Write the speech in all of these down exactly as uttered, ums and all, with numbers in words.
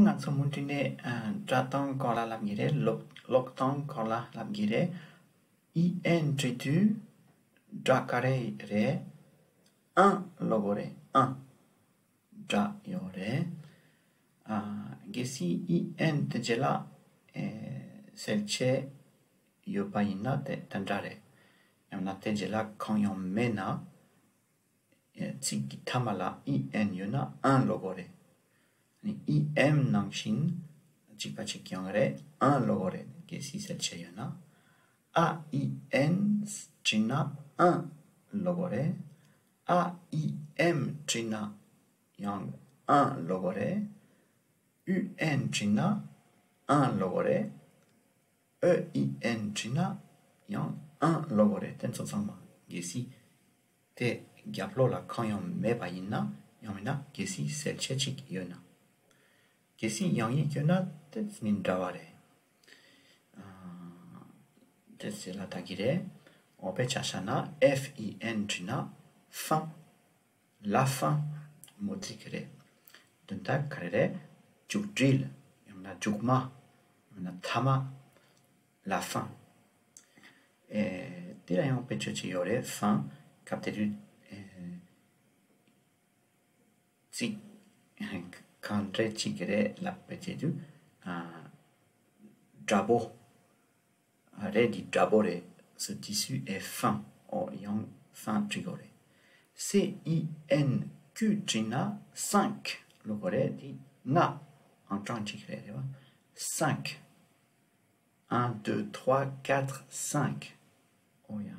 ང་ཚོ་མུ་མཐུད་ནས་ཨ་སྒྲ་གདངས་སྐོར་ལ་ལབ་ཀྱི་རེད། ཀློག་ཀློག་སྟངས་སྐོར་ལ་ལབ་ཀྱི་རེད། ཨི་ཨེན་འབྲི་དུས་སྒྲ་ག་རེ་རེད། ཨང་ཀློག་དགོས་རེད། ཨང་། སྒྲ་ཡོད་རེད། ཨ་གལ་སྲིད་ཨི་ཨེན་དེ་རྗེས་ལ་ཨེ་གསལ་བྱེད་ཡོད་པ་ཡིན་ན་དེ་དེ་འདྲ་རེད། ཡང་ན་དེ་རྗེས་ལ་གང་ཡང་མེད་ན། ཚིག་གི་མཐའ་མ་ལ་ཨི་ཨེན་ཡོད་ན་ཨང་ཀློག་དགོས་རེད། ཨི་ཨེམ་ནང་བཞིན་གཅིག་པ་གཅིག་རྐྱང་རེད། ཨང་ཀློག་དགོས་རེད། གལ་སྲིད་གསལ་བྱེད་ཡོད་ན། ཨ་ཨི་ཨེན་བྲིས་ན་ཨང་ཀློག་དགོས་རེད། ཨ་ཨི་ཨེམ་བྲིས་ན་ཡང་ཨང་ཀློག་དགོས་རེད། ཨུ་ཨེན་བྲིས་ན་ཨང་ཀློག་དགོས་རེད། ཨོ་ཨི་ཨེན་བྲིས་ན་ཡང་ཨང་ཀློག་དགོས་རེད། དེ་ཚོ་ཚང་མ་གལ་སྲིད་དེ་རྒྱབ་ལོགས་ལ་གང་ཡང་མེད་པ་ཡིན་ན། ཡང་མིན་ན་གལ་སྲིད་གསལ་བྱེད་ཅིག་ཡོད་ན། གལ་སྲིད་ཡང་ཡིག་ཡོད་ན་དེ་ནི་འདྲ་བ་རེད། ཨ་དེ་ཟེར་ལ་ད་གི་རེད། འོ་དཔེ་ཆ་བཞག་ན་ཨེཕ་ཨི་ཨེན་བྲིས་ན་ཧྥང་། ལ་ཧྥང་མོ་ཙི་གི་རེད། དོན་དག་ག་རེ་རེད། མཇུག་སྒྲིལ། ཡང་ན་མཇུག་མ། ཡང་ན་མཐའ་མ། ལ་ཧྥང་། ཨེ་དེ་ལ་ཡང་དཔེ་བརྗོད་ཅིག་ཡོད་རེད། ཧྥང་། སྐབས་དེ་དུས་ཨེ་ཚིག་གང་འདྲ་ཅིག་གི་རེད་ལབ་པའི་ཆེད་དུ། ཨ་འདྲ་པོ། རེད་འདི་འདྲ་པོ་རེད། Ce tissu est fin. འོ་ཡང་ཧྥང་བྲིས་དགོས་རེད། སི་ཨི་ཨེན་ཀུ་བྲིས་ན་སིང་ཀློག་དགོས་རེད། འདི་ལྔ་ཨང་གྲངས་གཅིག་རེད། རེད་བ། སིང་། ཨན་དུ་ཐྲུ་ཨ་ཀ་ཐྲུ་སིང་། འོ་ཡ།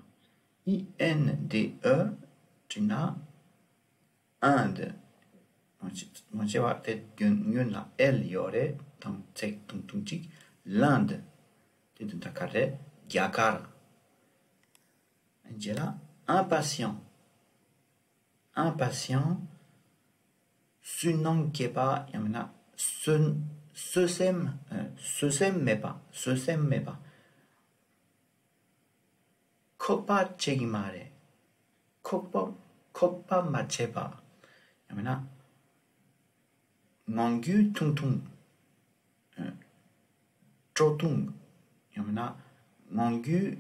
ཨི་ཨེན་ཌི་ཨོ་བྲིས་ན་ཨིན་ཌི། མ་བྱས་མ་བྱས་པ་དེ་རྒྱུན་རྒྱུན་ལ་ཨེལ་ཡོད་རེད། དང་ཚིག་ཐུང་ཐུང་ཅིག་ལན་ཌི། དེ་དོན་དག་ག་རེ། རྒྱ་གར། རྗེས་ལ་ཨིམ་པ་སི་ཡན། ཨིམ་པ་སི་ཡན། སུན་སྣང་སྐྱེས་པ། ཡང་མིན་ན་སུན་སུན་སེམས། ཨ་སུན་སེམས་མེད་པ། སུན་སེམས་མེད་པ། ཁོག་པ་ཆད་ཀྱི་མ་རེད། ཁོག་པ་ཁོག་པ་མ་ཆད་པ། ཡང་མིན་ན་ངང་རྒྱུད་ཐུང་ཐུང་། ཨ་སྤྲོ་ཐུང་། ཡང་མིན་ན་ངང་རྒྱུད་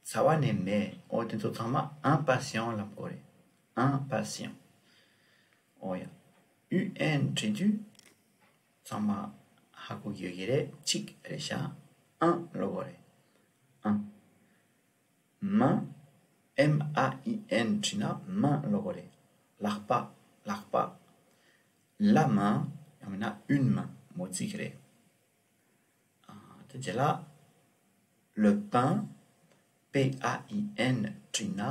རྩ་བ་ནས་མེད། འོ་དེ་ཚོ་ཚང་མ་ཨིམ་པ་སི་ཡན་ལབ་དགོས་རེད། ཨིམ་པ་སི་ཡན། འོ་ཡ། ཨུ་ཨེན་བྲིས་དུས་ཚང་མ་ཧ་གོ་ཡོད་ཀྱི་རེད། གཅིག་རེད་ཤག་ཨང་ཀློག་དགོས་རེད། ཨང་། མ། ཨེམ་ཨ་ཨི་ཨེན་བྲིས་ན་མ་ཀློག་དགོས་རེད། ལག་པ། ལག་པ། ལ་མ། ཡང་མིན་ན་ཨུན་མ་མོ་ཙི་གི་རེད། ཨ་དེ་རྗེས་ལ་ལོ་པན། པེ་ཨ་ཨི་ཨེན་བྲིས་ན་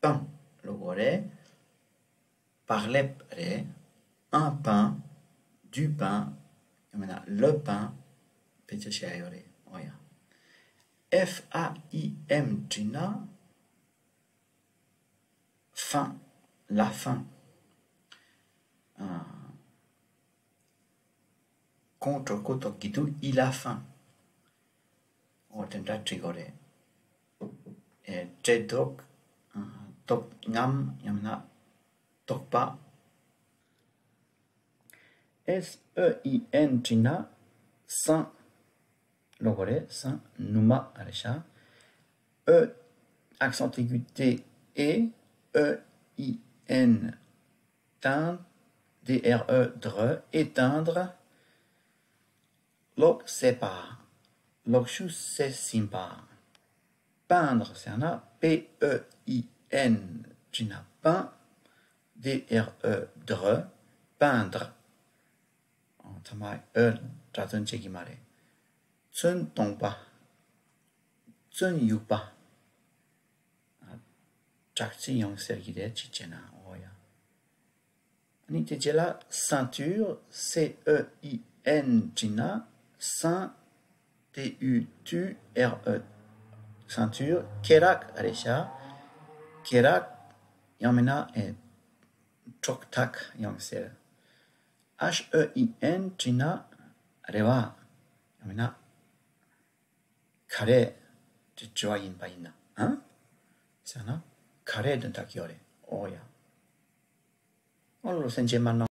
པན་ཀློག་དགོས་རེད། བག་ལེབ་རེད། ཨན་པན། དུ་པན། ཡང་མིན་ན་ལོ་པན། དཔེ་ཆ་བཤད་ཡ་ཡོད་རེད། འོ་ཡ། ཨེཕ་ཨ་ཨི་ཨེམ་བྲིས་ན་ཧྥང་། ལ་ཧྥང་། ཨ། ཁོང་གྲོད་ཁོག་ལྟོགས་ཀྱི་འདུག་ཨི་ལ་ཧྥང་། འོ་དེ་འདྲ་བྲིས་དགོས་རེད། ཨེ་བཀྲེས་ལྟོགས། ཨ་ལྟོགས་རྔམ། ཡང་མིན་ན་ལྟོགས་པ། ཨེས་ཨོ་ཨི་ཨེན་བྲིས་ན་སང་། ཀློག་དགོས་རེད། སང་། ནུ་མ་རེད་ཤག་ཨོ་accent aigu ཏེ་ཨེ། ཨོ་ཨི་ཨེན་ཏན། ཌི་ཨར་ཨོ་ཌར། ཨེ་ཏན་ཌར། ལོག་བསད་པ། ལོག་ཤུགས་བསད་ཟིན་པ། པན་ཌར་ཟེར་ན་པེ་ཨོ་ཨི་ཨེན་བྲིས་ན་པན། ཌི་ཨར་ཨོ་ཌར། པན་ཌར། ཨོ་ཚང་མ་ཨོ་སྒྲ་དོན་བྱེད་ཀྱི་མ་རེད། ཚོན་སྟོང་པ། ཚོན་ཡུག་པ། ཨ་དྲག་ཅིག་ཡོང་ཟེར་གྱི་རེད། ཅིག་བྱས་ན། འོ་ཡ། ཨ་ནི་དེ་རྗེས་ལ་སེན་ཏུར། སེ་ཨོ་ཨི་ཨེན་བྲིས་ན་སེན། ཏེ་ཨུ་ཏུ་ཨར་ཨོ། སེན་ཏུར། ཀེ་རག་རེད་ཤག་ཀེ་རག་ཡང་མིན་ན་ཨེ་ཁྲོག་ཐག་ཡང་ཟེར། ཨེཆ་ཨོ་ཨི་ཨེན་བྲིས་ན་རེ་བ། ཡང་མིན་ན་ག་རེ་དྲི་དྲི་བ་ཡིན་པ་ཡིན་ན། ཨ་ཟེར་ན་ག་རེ་དོན་དག་ཡོད་རེད། འོ་ཡ། ཨོ་ལོ་སེམས་ཅན་མ་ནོར།